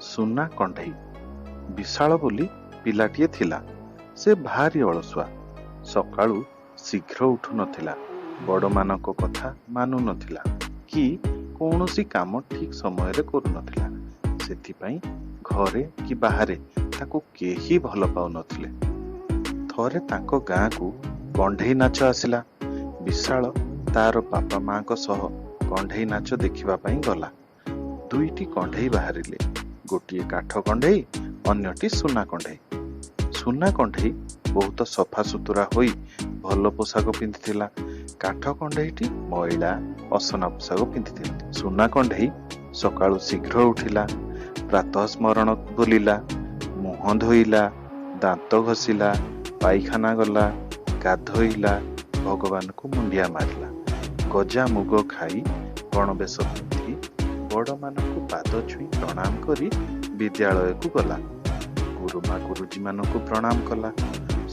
ସୁନା କଣ୍ଢେଇ। ବିଶାଳ ବୋଲି ପିଲାଟିଏ ଥିଲା। ସେ ଭାରି ଅଳସୁଆ। ସକାଳୁ ଶୀଘ୍ର ଉଠୁନଥିଲା, ବଡ଼ମାନଙ୍କ କଥା ମାନୁନଥିଲା କି କୌଣସି କାମ ଠିକ୍ ସମୟରେ କରୁନଥିଲା। ସେଥିପାଇଁ ଘରେ କି ବାହାରେ ତାକୁ କେହି ଭଲ ପାଉନଥିଲେ। ଥରେ ତାଙ୍କ ଗାଁକୁ କଣ୍ଢେଇ ନାଚ ଆସିଲା। ବିଶାଳ ତାର ବାପା ମାଙ୍କ ସହ କଣ୍ଢେଇ ନାଚ ଦେଖିବା ପାଇଁ ଗଲା। ଦୁଇଟି କଣ୍ଢେଇ ବାହାରିଲେ, ଗୋଟିଏ କାଠ କଣ୍ଢେଇ, ଅନ୍ୟଟି ସୁନା କଣ୍ଢେଇ। ସୁନା କଣ୍ଢେଇ ବହୁତ ସଫାସୁତୁରା ହୋଇ ଭଲ ପୋଷାକ ପିନ୍ଧିଥିଲା। କାଠ କଣ୍ଢେଇଟି ମଇଳା ଅସନା ପୋଷାକ ପିନ୍ଧିଥିଲା। ସୁନା କଣ୍ଢେଇ ସକାଳୁ ଶୀଘ୍ର ଉଠିଲା, ପ୍ରାତଃ ସ୍ମରଣ ବୋଲିଲା, ମୁହଁ ଧୋଇଲା, ଦାନ୍ତ ଘଷିଲା, ପାଇଖାନା ଗଲା, ଗାଧୋଇଲା, ଭଗବାନଙ୍କୁ ମୁଣ୍ଡିଆ ମାରିଲା, ଗଜା ମୁଗ ଖାଇ ଗଣବେଶ ପିନ୍ଧି ବଡ଼ମାନଙ୍କୁ ପାଦ ଛୁଇଁ ପ୍ରଣାମ କରି ବିଦ୍ୟାଳୟକୁ ଗଲା। ଗୁରୁମା ଗୁରୁଜୀମାନଙ୍କୁ ପ୍ରଣାମ କଲା,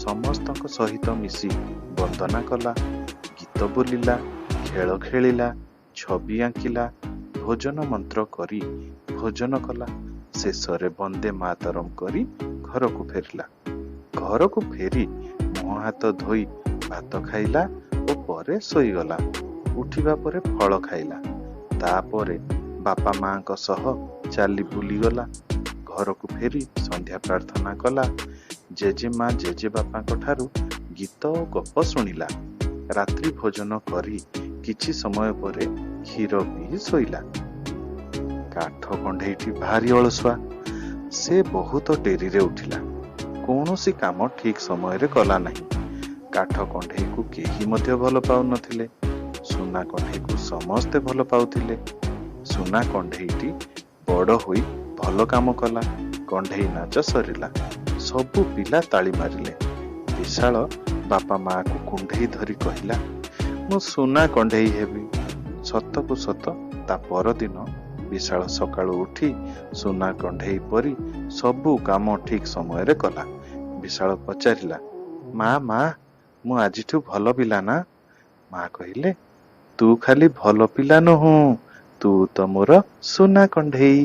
ସମସ୍ତଙ୍କ ସହିତ ମିଶି ବନ୍ଦନା କଲା, ଗୀତ ବୋଲିଲା, ଖେଳ ଖେଳିଲା, ଛବି ଆଙ୍କିଲା, ଭୋଜନ ମନ୍ତ୍ର କରି ଭୋଜନ କଲା, ଶେଷରେ ବନ୍ଦେ ମାତରମ୍ କରି ଘରକୁ ଫେରିଲା। ଘରକୁ ଫେରି ମୁହଁ ହାତ ଧୋଇ ଭାତ ଖାଇଲା ଓ ପରେ ଶୋଇଗଲା। ଉଠିବା ପରେ ଫଳ ଖାଇଲା। ତାପରେ ବାପା ମାଙ୍କ ସହ ଚାଲି ବୁଲିଗଲା। ଘରକୁ ଫେରି ସନ୍ଧ୍ୟା ପ୍ରାର୍ଥନା କଲା, ଜେଜେମା ଜେଜେବାପାଙ୍କ ଠାରୁ ଗୀତ ଓ ଗପ ଶୁଣିଲା। ରାତ୍ରି ଭୋଜନ କରି କିଛି ସମୟ ପରେ କ୍ଷୀର ପିଇ ଶୋଇଲା। କାଠ କଣ୍ଢେଇଟି ଭାରି ଅଳସୁଆ। ସେ ବହୁତ ଡେରିରେ ଉଠିଲା, କୌଣସି କାମ ଠିକ୍ ସମୟରେ କଲା ନାହିଁ। କାଠ କଣ୍ଢେଇକୁ କେହି ମଧ୍ୟ ଭଲ ପାଉନଥିଲେ। ସୁନା କଣ୍ଢେଇକୁ ସମସ୍ତେ ଭଲ ପାଉଥିଲେ। ସୁନା କଣ୍ଢେଇଟି ବଡ଼ ହୋଇ ଭଲ କାମ କଲା। କଣ୍ଢେଇ ନାଚ ସରିଲା, ସବୁ ପିଲା ତାଳି ମାରିଲେ। ବିଶାଳ ବାପା ମାଆକୁ କୁଣ୍ଢେଇ ଧରି କହିଲା, ମୁଁ ସୁନା କଣ୍ଢେଇ ହେବି। ସତକୁ ସତ ତା ପରଦିନ ବିଶାଳ ସକାଳୁ ଉଠି ସୁନା କଣ୍ଢେଇ ପରି ସବୁ କାମ ଠିକ୍ ସମୟରେ କଲା। ବିଶାଳ ପଚାରିଲା, ମା ମା, ମୁଁ ଆଜିଠୁ ଭଲ ପିଲା ନା? ମା କହିଲେ, ତୁ ଖାଲି ଭଲ ପିଲା ନୁହଁ, ତୁ ତ ମୋର ସୁନା କଣ୍ଢେଇ।